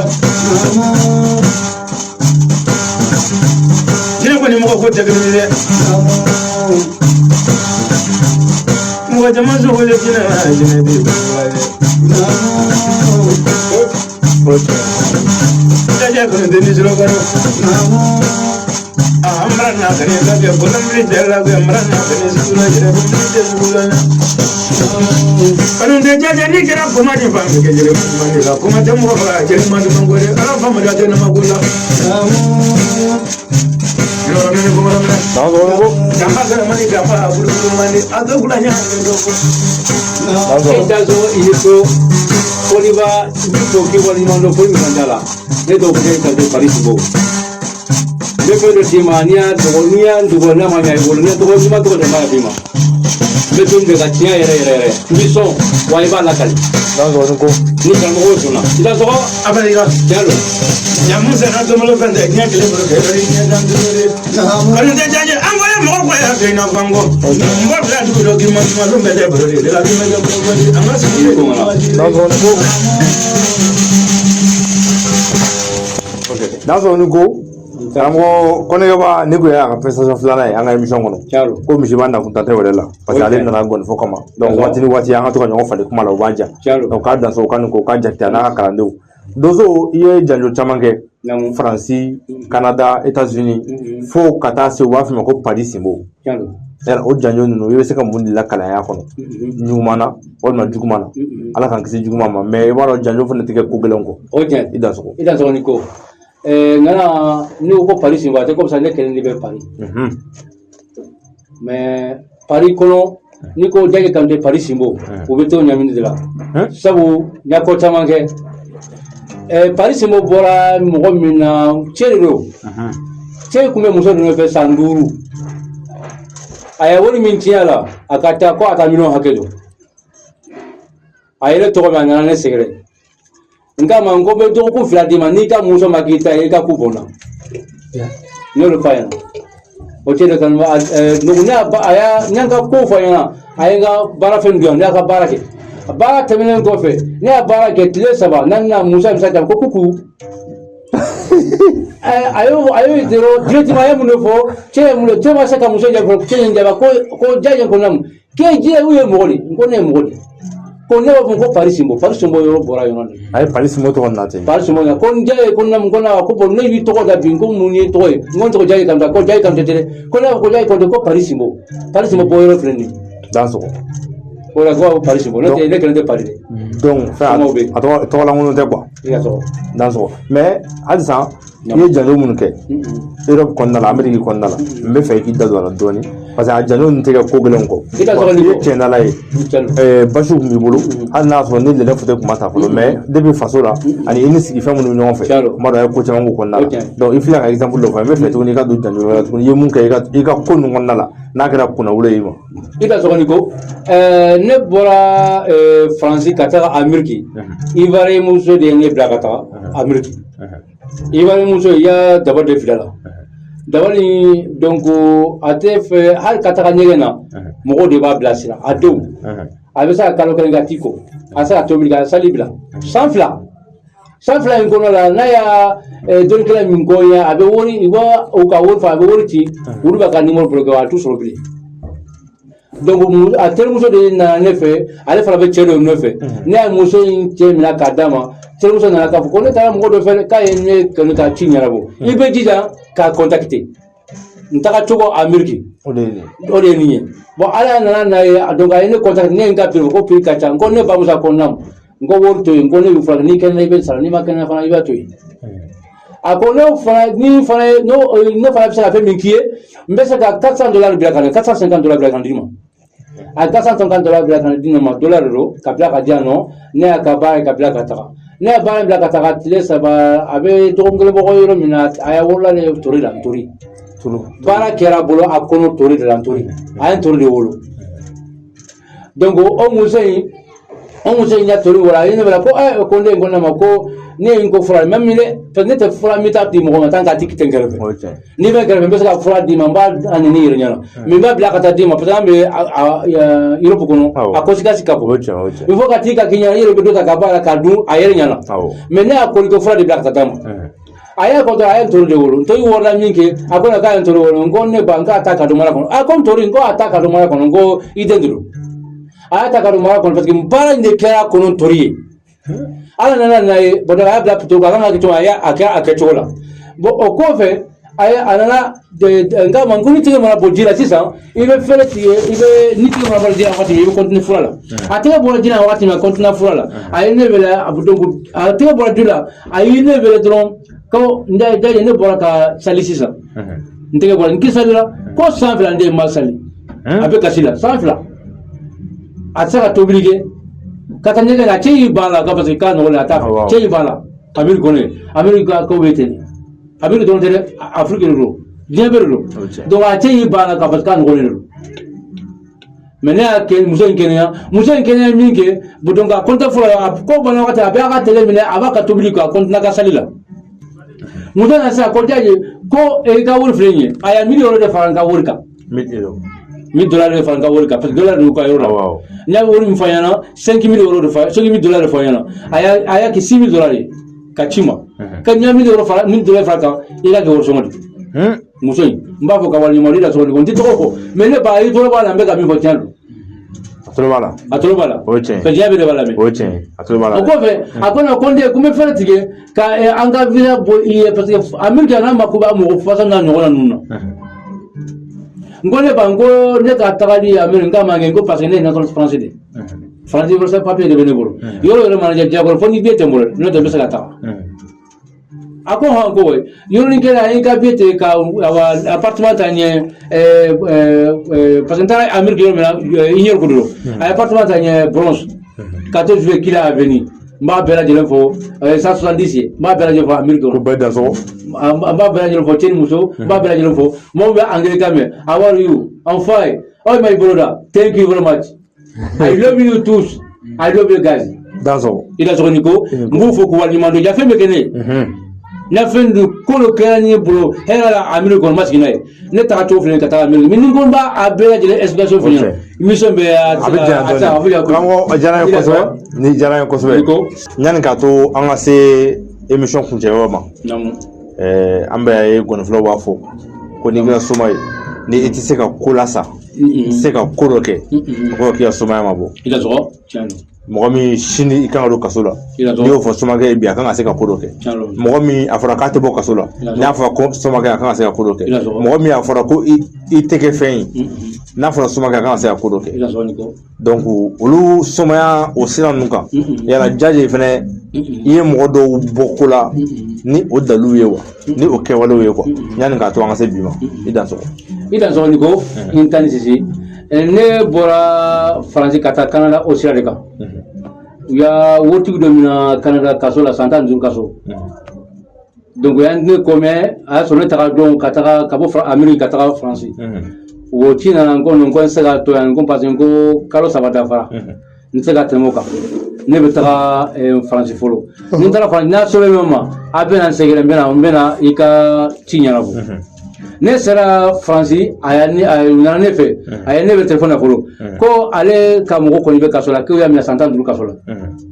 Jinɛ kɔni mɔgɔ ko tɛ kelen ye dɛ. Mɔgɔ caman sogo le jinɛ la jinɛ de ye. Jajɛ kɔni tɛ ni sirabado. An bara na kɛnɛ ka kɛ kɔnɔmiri tɛ la kɛ n bara na kɛnɛ sugu la yɛrɛ kɔnɔmiri tɛ sugu la ɲɛ. Kanutɛ jajɛ n'i kɛra koma di fan bɛ kɛ jeli man di la koma tɛ mɔgɔ faga jeli man di man ko dɛ ala faamuya tɛ ne ma ko la. Yɔrɔ min ko yɔrɔ min. Jamba kɛra man di jamba bulukulu man di a dɔ kula ɲɛ dɔ ko. E dazo i ni ko foliba i bɛ fo k'i waleɲuman dɔn foli min t'a la ne dɔw bɛ kɛ ka don Paris bo. N bɛ fɛn dɔ d'i ma n'i y'a dogo n'i y'a dogo n'a ma ɲɛ i bolo n'i tɔgɔ ɲuman tɔgɔ de ma d'i ma. N bɛ don bɛɛ ka tiɲɛ yɛrɛ yɛrɛ yɛrɛ n b'i sɔn wa i b'a lakali. Ni karamɔgɔw sɔnna i ka sɔgɔ Abali ka. Tiɲɛ don. Jamu sɛnɛ tɔmɔlɔ fɛn tɛ diɲɛ kelen bolo kɛ yɔrɔ diɲɛ dan duuru de. Kanutɛ jajɛ an ko ye mɔgɔ kɔ y'a fɛ i n'a fɔ an kɔ. Mɔgɔ bila dugu dɔ k'i ma suma don bɛɛ tɛ baro de la k'i ma kɛ baro de an ka sigi de. Dansɔgɔ ni ko karamɔgɔ Kɔnɛkɛba ne kun y'a ka prestation filanan ye an ka émission kɔnɔ. Ko misi b'a nakun ta tɛ wɛrɛ la parce que ale nana gɔnifɔ kama. Donc waati ni waati an ka to ka ɲɔgɔn falen kuma la o b'an ja. Donc k'a dansɔgɔ k'a ni ko k'a jate a n'a ka kalandenw. Donso i ye janjo caman kɛ Faransi, Canada, États-Unis fo ka taa se u b'a fɔ ma ko Paris Sinbo. Yala o janjo ninnu i bɛ se ka mun de lakalaya kɔnɔ ɲuman na walima juguman na Ala k'an kisi juguman ma mais i b'a dɔn janjo fana tɛ kɛ ko gɛlɛn kɔ. O tiɲɛ. I dansɔgɔ. I dansɔgɔ ni ko. Ŋana n'i ko ko Paris Sinbo a tɛ komi sisan ne kelen de bɛ Paris. Mais Paris kɔnɔ n'i ko Jajɛ Kanute Paris Sinbo u bɛ t'o ɲamini de la. Sabu n y'a ko caman kɛ. Paris Sinbo bɔra mɔgɔ min na, cɛ de don. Cɛ tun bɛ muso ninnu fɛ san 5. A ye wari min tiɲɛ a la, a ka taa ko a ka miliyɔn hakɛ don. A ye ne tɔgɔ mɛn, a nana ne sɛgɛrɛ. N k'a ma, n ko n bɛ dɔgɔkun 2 d'i ma, n'i ka muso ma k'i ta ye, i ka ku bɔn n na. N y'o de f'a ɲɛna. O cɛ de kan, donc ne y'a a y'a n y'an ka ko fɔ a ɲɛna, a ye n ka baara fɛn di yan, ne y'a ka baara kɛ. Baara tɛmɛnen kɔfɛ, ne y'a baara kɛ tile 3, n'a musa musa ko kuku. A y'o dɔrɔn directement, a ye mun de fɔ? Cɛ ye mun de, cɛ ma se ka muso jaabi, cɛ ye jaabi ko diya ko namu k'e diya u ye mɔgɔ de, n ko ne ye mɔgɔ de, ko ne b'a fɔ ko Paris Sinbo, Paris Sinbo yɔrɔ bɔra yɔrɔ de. A ye Paris Sinbo tɔgɔ nana ten. Paris Sinbo, ko n diya ye ko namu, ko na ko bon, ne b'i tɔgɔ da bi, ko mun ye tɔgɔ ye? N ko n tɔgɔ Diaye Kanté. Ko Diaye Kanté tɛ dɛ, ko ne b'a fɔ ko Diaye Kanté, ko Paris Sinbo, Paris Sinbo bɔ yɔrɔ filɛ nin ye. Dansɔgɔ. O la ko Paris Sinbo, n'o tɛ ne kelen tɛ Paris dɛ. Donc fɛn a tɔgɔ tɔgɔlankolon tɛ quoi. I ka tɔgɔ. Dansɔgɔ. Mais halisa i ye janjo minnu kɛ Europe kɔnɔna la, Amérique kɔnɔna la, n bɛ fɛ i k'i da don a la dɔɔni, parce que a janjo ninnu tɛ kɛ ko gɛlɛnw kɔ. I ka i ye cɛndala ye, basiw tun b'i bolo, hali n'a sɔrɔ ni lɛlɛ foto tun ma ta fɔlɔ, mais depuis faso la ani i ni sigifɛn minnu bɛ ɲɔgɔn fɛ, kuma dɔ a ye ko caman k'o kɔnɔna la. Donc i filɛ ka exemple dɔ fɔ, n bɛ fɛ tuguni i ka don janjo wɛrɛ la tuguni, i ye mun kɛ i ka ko ninnu kɔnɔna la n'a kɛra kunnawolo ye i ma. I ka sɔgɔni ko ne bɔra Faransi ka taga Amérique, Ivoirien muso de ye ne bila ka taga Amérique. Ivoirien muso i y'a daba de fila la, daba ni, donc a tɛ fɛ hali ka taga ɲɛgɛn na, mɔgɔw de b'a bilasira. A denw, a bɛ se ka kalo 1 kɛ a t'i ko, a bɛ se ka tobili kɛ, a sali bila san 2. San 2 in kɔnɔ la, n'a y'a dɔnnikɛla min kɔ ye, a bɛ wari, i b'a u ka wari fa, a bɛ wari ci, olu b'a ka numéro bloqué, a t'u sɔrɔ bilen. Donc a terimuso de nana ne fɛ, ale fana bɛ cɛ dɔ nɔfɛ. Ne ye muso in cɛ minɛ k'a d'a ma. Terimuso nana k'a fɔ ko ne taara mɔgɔ dɔ fɛ k'a ye ne kanu ka ci ɲɛnabɔ, i bɛ jija k'a contacter. N taga cogo Amérique, O de ye nin o de ye nin ye. Bon, ala nana n'a ye, donc a ye ne contacter, ne ye n ka prix ko prix ka ca. N ko ne bamuso ko naamu, n ko wari to yen, n ko ne bɛ furakɛ, n'i kɛnɛ i bɛ sara, n'i ma kɛnɛ fana i b'a to yen. A ko ne fana ni fana ye ne fana bɛ se ka fɛn min k'i ye, n bɛ se ka 400 dollars bila ka na, 450 dollars bila ka na d'i ma. A ye 450 dollars bila ka na di ne ma, dollar de don, ka bila ka di yan nɔ. Ne y'a ka baara kɛ ka bila ka taga. Ne ye baara in bila ka taga tile 3, a bɛ dɔgɔkun kelen bɔ yɔrɔ min na, a y'a wolola de tori la, ntori. Baara kɛra a bolo, a kɔnɔ tori de la, ntori, a ye ntori de wolo. Donc o muso in ya tori wolo, a ye ne wele ko ko ne ko ne ma ko ne ye n ko fura même ne, parce que ne tɛ fura min ta di mɔgɔ ma tant que a tigi tɛ n kɛrɛfɛ. N'i bɛ kɛrɛfɛ, n bɛ se ka fura d'i ma, n b'a a nɛni yɛrɛ ɲɛna, mais n b'a bila ka taa d'i ma, parce que an bɛ Europe kɔnɔ, a conséquence ka bon. Il faut ka t'i ka k'i ɲɛna, i yɛrɛ bɛ dɔ ta ka bɔ a la k'a dun a yɛrɛ ɲɛna. Mais ne y'a kɔli ko fura de bila ka taa d'a ma. A y'a kɔ dɔrɔn, a ye ntori de wolo. Ntori wɔrɔla min kɛ, a ko ne k'a ye ntori wolo. N ko ne ba, n k'a ta ka don mara kɔnɔ. A ko ntori, n ko a ta ka don mara kɔnɔ, n ko i den de don. A y'a ta ka don mara kɔnɔ, parce que baara in de kɛra kɔnɔ ntori ye. Ala nana n'a ye, bon, a y'a bila plutôt a kan ka kɛ cogo min, a y'a a kɛ a kɛcogo la. Bon, o kɔfɛ, a ye a nana n k'a ma, n ko ni tɛgɛ mana bɔ ji la sisan, i bɛ fɛrɛ tigɛ, i bɛ ni tɛgɛ mana bɔ ji la waati min, i bɛ continuer fura la. A tɛgɛ bɔra ji la waati min, a continuer fura la. A ye ne wele, a donc a tɛgɛ bɔra ji la, a ye ne wele dɔrɔn ko n da ne bɔra ka sali sisan, n tɛgɛ bɔra, n k'i salila ko san 2 n den ma sali, a bɛ kasi la san 2, a tɛ se ka tobili kɛ ka taa ɲɛgɛn na, cɛ y'i ban la, parce que k'a nɔgɔlen, a t'a fɛ. Cɛ y'i ban la Amérique kɔnɔ yen. Amérique ka ko bɛ ten, Amérique dɔrɔn tɛ dɛ, Afrique de don, diɲɛ bɛɛ de don. Donc a cɛ y'i ban la ka parce que k'a nɔgɔlen de don. Mais ne y'a kɛ muso in kɛnɛya, muso in kɛnɛya min kɛ, bon, donc a compte fɔlɔ, a ko banna wagati, a bɛ a ka télé minɛ, a b'a ka tobili kɛ, a continue ka sali la. Muso nana sisan ko Diaye, ko i ka wari filɛ nin ye. A ye 1000 euros de fara n ka wari kan. 1000 euros. 1000 dollars de fara n ka wari kan, parce que dollar de y'u ka yɔrɔ la. N y'a wari min fɔ a ɲɛna, 5000 euros de fa, 5000 dollars de fɔ a ɲɛna. A y'a kɛ 6000 dollars ye ka ci ma. Ka ɲa 1000 euros fara, 1000 dollars fara kan, i ka kɛ wari sɔngɔ de. Muso in, n b'a fɔ ka waleɲuman dɔn i la sɔgɔli ko n tɛ tɔgɔ fɔ, mais ne ba, i tɔgɔ b'a la, n bɛ ka min fɔ tiɲɛ don. A tulo b'a la. A tulo b'a la. O ye tiɲɛ ye. Parce que diɲɛ bɛɛ de b'a lamɛn. O ye tiɲɛ ye, a tulo b'a la. O kɔfɛ, a ko ne ko n den, ko n bɛ fɛɛrɛ tigɛ ka an ka visa bɔ i ye, parce que Amérique n'a mako b'a mɔgɔ fasa n'a ɲɔgɔnna ninnu na. N ko ne ba, n ko ne ka tagali Amérique, n k'a ma kɛ, n ko parce que ne ye national français de ye. Faransi français papier de bɛ ne bolo. Yɔrɔ yɔrɔ mana jɛ diyagoya, fo ni billet tɛ n bolo, n'o tɛ n bɛ se ka taga. A ko hɔn, ko yɔrɔnin kelen a ye n ka billet tigɛ ka awa appartement ta ɲɛ, parce que n taara Amérique yɔrɔ min na, New York de don. A ye appartement ta ɲɛ Bronx, 14 rue Kila Avenue. N b'a bɛɛ lajɛlen fo, 170 ye, n b'a bɛɛ lajɛlen fo Amérique Ko kɔnɔ. Bɛɛ dansɔgɔ. An b'a bɛɛ lajɛlen fo, cɛ ni muso, n b'a bɛɛ lajɛlen fo. Mɔgɔw bɛ anglais kan mɛn, how are you? I'm fine. Aw ma i bolo da. Thank you very much. I love you tous. I love you guys. Dansɔgɔ. I ka sɔgɔ ni ko n b'u fo k'u waleɲuman dɔn. Fɛn bɛ kɛ ne ye na, fɛn dun ko dɔ kɛra ne bolo hɛrɛ la Amérique kɔnɔ, ma sigi n'a ye. Ne taga cogo filɛ ka taa Amérique, mais ni n ko n b'a a bɛɛ lajɛlen explication fɔ ɲɛna, émission bɛɛ A bɛ janya a tɛ se a bɛ dɔɔnin. janya. Karamɔgɔ, a diyara n ye kosɛbɛ, ni diyara n ye kosɛbɛ. Ni ko. Yanni k'a to an ka se émission kuncɛyɔrɔ ma, an bɛ ye gɔnifɔlaw b'a fɔ ko n'i kɛra soma ye, ni i tɛ se ka ko lasa, i tɛ se ka ko dɔ kɛ, o kɔrɔ k'i ka somaya ma bɔ. I ka sɔgɔ tiɲɛ don. Mɔgɔ min sini i kan ka don kaso la, I ka n'i y'o sɔgɔ fɔ somakɛ ye bi, a kan ka se ka ko dɔ kɛ. Tiɲɛ don. Mɔgɔ min a fɔra k'a tɛ bɔ kaso la, n'a fɔra ko somakɛ, a kan ka se ka ko dɔ kɛ. I ka sɔgɔ. Mɔgɔ min a fɔra ko i tɛ kɛ fɛn ye, n'a fɔra somakɛ, a kan ka se ka ko dɔ kɛ. I ka sɔgɔ ni ko. Donc olu somaya o sira ninnu kan, yala Jaje fɛnɛ, i ye mɔgɔ dɔw bɔ ko la ni o dalilu ye wa, ni o kɛwalew ye quoi, yanni k'a to an ka se bi ma? I dansɔgɔ. I dan sɔgɔ ni ko n ta ni sisi. Ne bɔra Faransi ka taa Canada o sira de kan. U y'a wotigi dɔ mina Canada kaso la, san 15 kaso. Donc o y'an ne ko mɛ, a y'a sɔrɔ ne taga dɔn ka taga ka bɔ Amérique ka taga Faransi. O ci nana, n ko non, ko n tɛ se ka to yan, ko parce que n ko kalo 3 dafara, n tɛ se ka tɛmɛ o kan. Ne bɛ taga Faransi fɔlɔ. Ni n taara Faransi, n'a sɛbɛn min ma, a bɛ na n sɛgɛrɛ, n bɛ na i ka ci ɲɛnabɔ. Ne sera Faransi, a ya ne a nana ne fɛ, a ye ne bɛ telefɔni na fɔlɔ ko ale ka mɔgɔ kɔni bɛ kaso la, k'u y'a minɛ san 15 kaso la.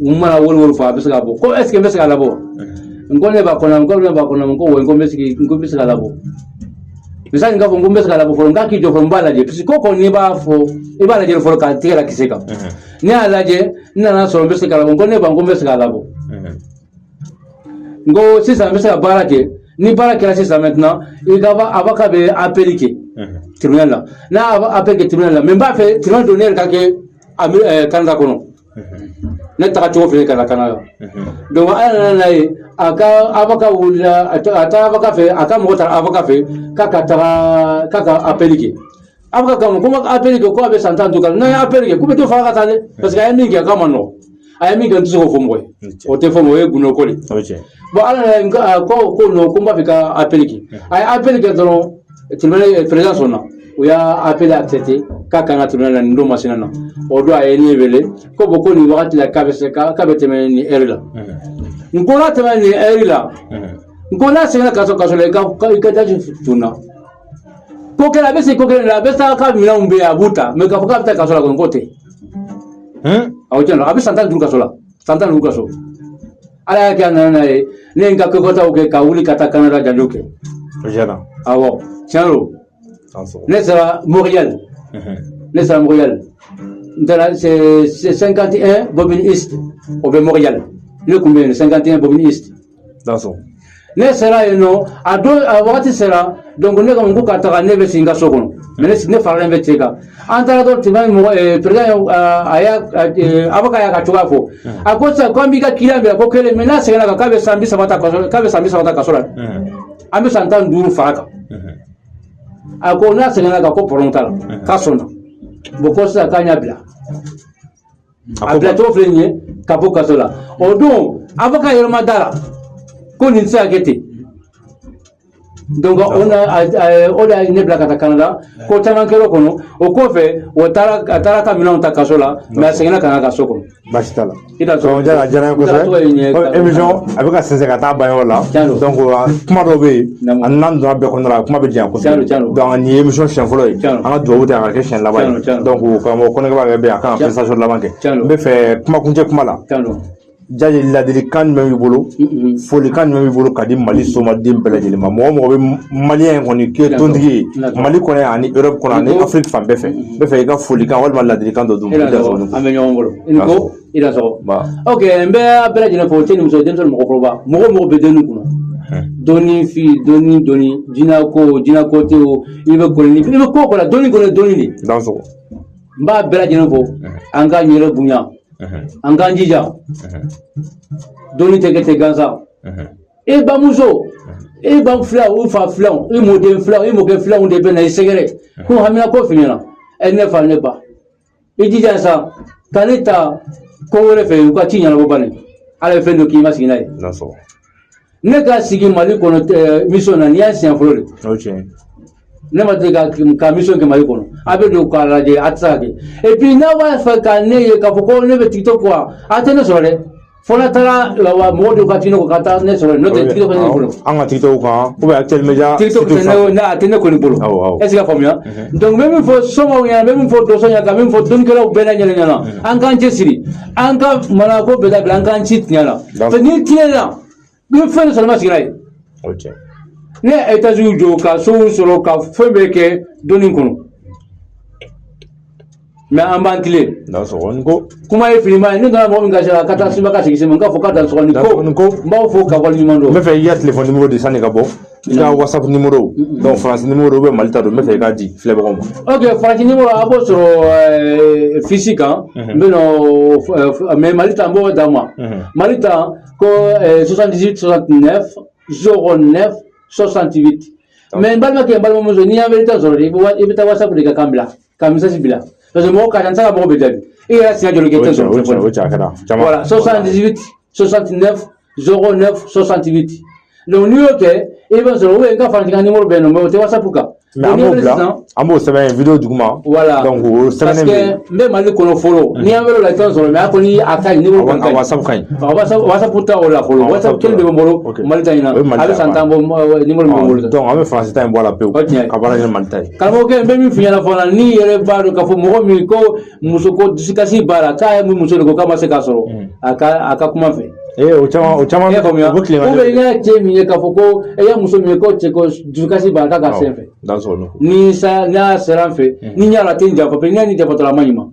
U mana wari wari fɔ, a bɛ se ka bɔ, ko est ce que n bɛ se ka labɔ? N ko ne b'a kɔnɔ, n ko ne b'a kɔnɔ, n ko wa, n ko n bɛ sigi, n ko n bɛ se ka labɔ. Misali, n k'a fɔ n ko n bɛ se ka labɔ fɔlɔ, n k'a k'i jɔ fɔlɔ, n b'a lajɛ, parce que ko kɔni n'i b'a fɔ, i b'a lajɛ fɔlɔ k'a tigɛ la kisɛ kan. Ne y'a lajɛ, n nana sɔrɔ n bɛ se ka labɔ. N ko ne ba, n ko n bɛ se ka labɔ. N ko sisan n bɛ se ka baara kɛ. Ni baara kɛra sisan, maintenant i ka avocat bɛ appel kɛ tribunal la. N'a appel kɛ tribunal la, mais n b'a fɛ tribunal don ne yɛrɛ ka kɛ Canada kɔnɔ. Ne taga cogo filɛ ka na Canada. Donc ala nana n'a ye, a ka avocat wulila, a taara avocat fɛ, a ka mɔgɔ taara avocat fɛ k'a ka taga k'a ka appel kɛ. Avocat k'a ma ko ma appel kɛ, ko a bɛ san 15 kan. N'a ye appel kɛ, k'u bɛ dɔ fara ka taa dɛ, parce que a ye min kɛ k'a ma nɔgɔn. A ye min kɛ, n tɛ se k'o fɔ mɔgɔ ye, o tɛ fɔ mɔgɔ ye, o ye gundo ko de. Bon, ala nana ko non, ko n b'a fɛ ka appel kɛ. A ye appel kɛ dɔrɔn, tribunal président sɔnna, u y'a appel accepté k'a kan ka tribunal la nin don masina na. O don a ye ne wele ko bon, ko nin wagati la k'a bɛ se k'a bɛ tɛmɛ nin heure la. N ko n'a tɛmɛ nin heure la, n ko n'a seginna kaso la, i ka daji tunna ko kɛra, a bɛ se ko kelen la, a bɛ taa ka minɛnw bɛ yen, a b'u ta, mais k'a fɔ k'a bɛ taa kaso la kɔni, k'o tɛ. Awɔ, tiɲɛ don, a bɛ san 15 kaso la, san 15 kaso. Ala y'a kɛ a nana n'a ye, ne ye n ka kokɔtaw kɛ ka wuli ka taa Canada janjo kɛ. Awɔ, tiɲɛ don. Ne sera Montréal, ne sera Montréal, n taara c'est 51 Bobigny East, o bɛ Montréal. Ne kun bɛ yen, 51 Bobigny East. Ne sera yen nɔ, a don a wagati sera. Donc ne ko ka taga, ne bɛ sigi n ka so kɔnɔ, mais ne faralen bɛ cɛ kan. An taara dɔrɔn, tribunal mɔgɔ président, a y'a avocat y'a ka cogoya fɔ. A ko sisan ko an b'i ka client bila ko kelen, mais n'a seginna kan, k'a bɛ san 30 ta kaso, k'a bɛ san 30 ta kaso la, an bɛ san 15 fara kan. A ko n'a seginna kan, ko problème t'a la, k'a sɔnna. Bon, ko sisan k'an y'a bila, a bila cogo filɛ nin ye ka bɔ kaso la. O don avocat yɛrɛ ma da la ko nin tɛ se ka kɛ ten. Donc o na o de ye ne bila ka taa Canada. Ko caman kɛra o kɔnɔ. O kɔfɛ, o taara, a taara ka minɛnw ta kaso la, mais a seginna ka na ka so kɔnɔ. Baasi t'a la. I ka sɔrɔ jara, a diyara n ye kosɛbɛ. Émission a bɛ ka sɛnsɛn ka taa ban yɔrɔ la. Donc kuma dɔw bɛ yen, a n'an donna bɛɛ kɔnɔna la, kuma bɛ janya kosɛbɛ. Donc nin ye émission siɲɛ fɔlɔ ye, an ka dugawu tɛ a ka kɛ siɲɛ laban ye. Donc karamɔgɔ Kɔnɛkɛ bɛ yen, a kan ka félicitation laban kɛ. N bɛ fɛ kuma kuncɛ kuma la, Jaje, ladilikan jumɛn b'i bolo, folikan jumɛn b'i bolo ka di Mali somaden bɛɛ lajɛlen ma, mɔgɔ mɔgɔ bɛ malien kɔni k'i ye tontigi ye Mali kɔnɔ yan ani Europe kɔnɔ ani Afrique fan bɛɛ fɛ? N bɛ fɛ i ka folikan walima ladilikan dɔ d'u ma. An bɛ ɲɔgɔn bolo, i ni ko, i da sɔgɔ. Ok, n bɛ bɛɛ lajɛlen fo, cɛ ni muso, denmisɛnnin, mɔgɔkɔrɔba, mɔgɔ mɔgɔ bɛ dɔnni kunna, dɔnni fi dɔnni dɔnni, jinɛ ko, jinɛ ko tɛ o, i bɛ kɔni i bɛ ko o ko la, dɔnni kɔni ye dɔnni de. N b'a bɛɛ lajɛlen fo, an k'an yɛrɛ bonya, an k'an jija, dɔnni tɛ kɛ ten gansan. E bamuso, e ba filaw, u fa filaw, i mɔden filaw, i mɔkɛ filaw de bɛ na i sɛgɛrɛ ko hamina ko f'i ɲɛna. Ɛ, ne fa, ne ba, i jija sa ka ne ta ko wɛrɛ fɛ, u ka ci ɲɛnabɔ bani. Ala ye fɛn dɔ k'i ma sigi n'a ye. Ne ka sigi Mali kɔnɔ mission na, nin y'a siɲɛ fɔlɔ de. Ne ma deli ka mission kɛ Mali kɔnɔ. A bɛ don k'a lajɛ, a tɛ se ka kɛ. Et puis n'a b'a fɛ ka ne ye k'a fɔ ko ne bɛ TikTok quoi, a tɛ ne sɔrɔ dɛ. Fo n'a taara mɔgɔ dɔw ka TikTok ka taa ne sɔrɔ, n'o tɛ TikTok tɛ ne bolo. An ka TikTok kan ou bien Actuel Media. TikTok tɛ ne, a tɛ ne kɔni bolo. Est ce que faamuya? Donc n bɛ min fɔ somaw ɲɛna, n bɛ min fɔ dɔsɔn ɲɛna, ka min fɔ dɔnnikɛlaw bɛɛ lajɛlen ɲɛna, an k'an cɛsiri, an ka manako bɛɛ dabila, an k'an ci tiɲɛ la. Parce que n'i tilenna, ni fɛn dɔ sɔrɔ i ma sigi n'a ye. Ne ye étage jɔ ka sow sɔrɔ ka fɛn bɛɛ kɛ dɔnni kɔnɔ. Mais an b'an tilen. Kuma ye filima ye, ne donna mɔgɔ min ka sira ka taa Simba ka sigi sema, n k'a fɔ k'a dansɔgɔ ni ko, n b'aw fo ka waleɲuman dɔn. N bɛ fɛ i ka téléphone numéro di sanni ka bɔ, i ka WhatsApp numéro, donc France numéro ou bien Mali ta don, n bɛ fɛ i k'a di filɛbagaw ma. Ok, France numéro a b'o sɔrɔ fiche kan, n bɛ n'o, mais Mali ta n b'o d'a ma. Mali ta ko 78 69 09 68. Mais n balimakɛ, n balimamuso, n'i y'a ta sɔrɔ de, i bɛ taa WhatsApp de ka kan bila, ka message bila. Parce que mɔgɔ ka ca, n tɛ se ka mɔgɔ bɛɛ jaabi. I yɛrɛ siɲɛ joli kɛ i tɛ sɔrɔ. Voilà, 78 69 09 68. Donc n'i y'o kɛ, i b'a sɔrɔ ou bien n ka faransikan numéro bɛ yen nɔ, mais o tɛ WhatsApp kan. Mais an b'o bila, an b'o sɛbɛn vidéo duguma. Voilà. Donc o sɛbɛnnen bɛ yen. Parce que n bɛ Mali kɔnɔ fɔlɔ. N'i y'an wele o la i tɛ sɔrɔ, mais a kɔni a ka ɲi, numéro kɔni ka ɲi. WhatsApp ka ɲi. WhatsApp ta o la fɔlɔ. WhatsApp kelen de bɛ n bolo Mali ta in na. A bɛ san 10 bɔ numéro min bɛ n bolo. Donc an bɛ faransi ta in bɔ a la pewu. Ka baara kɛ ni Mali ta ye. Karamɔgɔkɛ, n bɛ min f'i ɲɛna fana, n'i yɛrɛ b'a dɔn k'a fɔ mɔgɔ min ko muso ko dusukasi b'a la, k'a ye muso de ko k'a ma se k'a sɔrɔ, a ka kuma fɛ. O caman, o caman. E faamuya? Ou bien i y'a cɛ min ye k'a fɔ ko e y'a muso min ye ko cɛ ko dusukasi b'a la k'a ka sen fɛ. Ni sa n'a sera n fɛ, ni ɲa la tɛ n janfa, parce que n'i y'a janfa dɔrɔn a ma ɲi ma.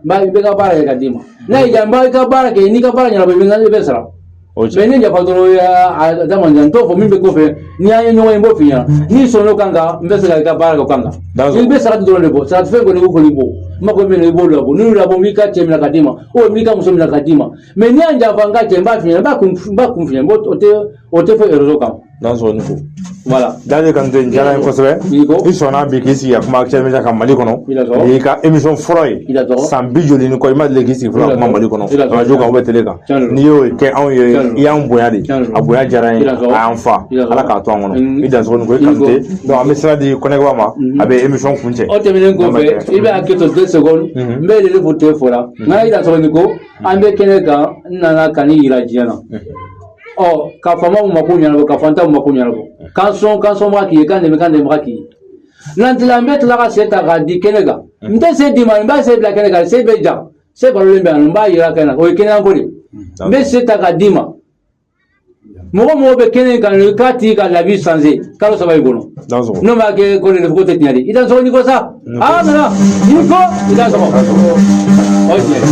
N bɛ ka baara kɛ ka d'i ma. N'a y'i diya, n b'a ka baara kɛ, n'i ka baara ɲɛnabɔ, i bɛ sara. Mais ni janfa dɔrɔn a da man jan, n t'o fɔ min bɛ kɔfɛ, n'i y'an ye ɲɔgɔn ye n b'o f'i ɲɛna. N'i sɔnn'o kan kan, n bɛ se ka i ka baara kɛ o kan kan. I bɛ sarati dɔrɔn de bɔ, sarati fɛn kɔni i b'o kɔni bɔ. N mako bɛ min na i b'o labɔ, n'u labɔ n b'i ka cɛ minɛ ka d'i ma, ou n b'i ka muso minɛ ka d'i ma. Mais n'i y'a janfa n ka cɛ, n b'a f'i ɲɛna, n b'a kun f'i ɲɛna, o tɛ fɔ réseau kan. Voilà. Dale Kanute, n diyara n ye kosɛbɛ. I sɔnna bi k'i sigi ka kuma Actuel Media kan Mali kɔnɔ. Nin y'i ka émission fɔlɔ ye. San bi joli ni kɔ, i ma deli k'i sigi fɔlɔ ka kuma Mali kɔnɔ. Radio kan ou bien télé kan. N'i y'o kɛ anw ye, i y'an bonya de. A bonya diyara n ye, a y'an fa. Ala k'a to an kɔnɔ. I dansɔgɔ ni ko i Kanute. Donc an bɛ sira di Kɔnɛkɛba ma, a bɛ émission kuncɛ. O tɛmɛnen kɔfɛ, i bɛ hakili to 2 secondes. N bɛ lele fo te fɔ la. Nka i dansɔgɔ ni ko, an bɛ kɛnɛ kan, n nana ka n'i yira diɲɛ na. Ɔ ka faamaw mako ɲɛnabɔ, ka fantanw mako ɲɛnabɔ, k'an sɔn, k'an sɔnbaga k'i ye, k'an dɛmɛ, k'an dɛmɛbaga k'i ye. N'an tilala, n bɛ tila ka se ta k'a di kɛnɛ kan. N tɛ se d'i ma, n b'a se bila kɛnɛ kan, se bɛ ja, se balolen bɛ yan, n b'a yira kɛnɛ kan, o ye kɛnɛyako de ye. N bɛ se ta k'a d'i ma. Mɔgɔ mɔgɔ bɛ kɛnɛ kan, k'a tigi ka la vie changer kalo 3 in kɔnɔ. N'o b'a kɛ ko de ko tɛ tiɲɛ de. I da sɔgɔ ni ko sa. Aa nana ni ko i da sɔgɔ. O ye tiɲɛ ye.